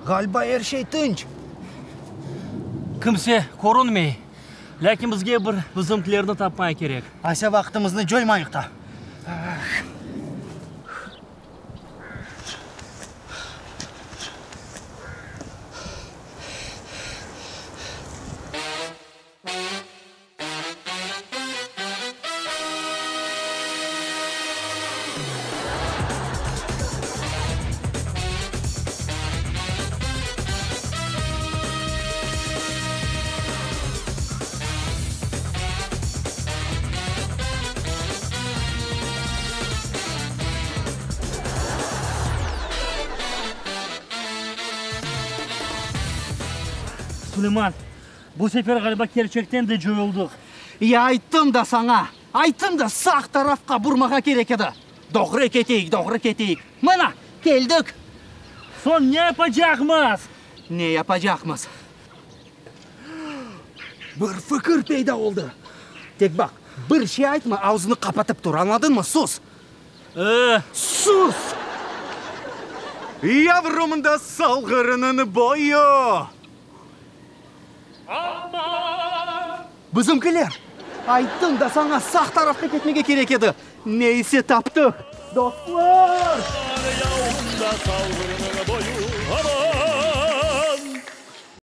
Ğaliba er şey tınç. Kimse körünmey. Lâkin bizge bir bizimkilerni tapmay kerek. Aysa vaqtımıznı coymayıq da. Suleyman, Bu sefer ğaliba kerçekten de coyuldıq. Ya ayttım da saña, ayttım da, sağ tarafqa burmağa kerek edi. Doğru keteyik, doğru keteyik. Mına, keldik. Soñ ne yapacaqmız? Ne yapacaqmız? Bir fikir peyda oldı. Tek baq, bir şey aytma, ağzını qapatıp tur, añladıñmı? Sus! E. Sus! Yavrum da Salğırnıñ boyu. Bizimkiler! Ayttım da saña, sağ tarafqa ketmege kerek edi. Ne ise taptıq, dostlar! Yavrum da Salğırnıñ boyu.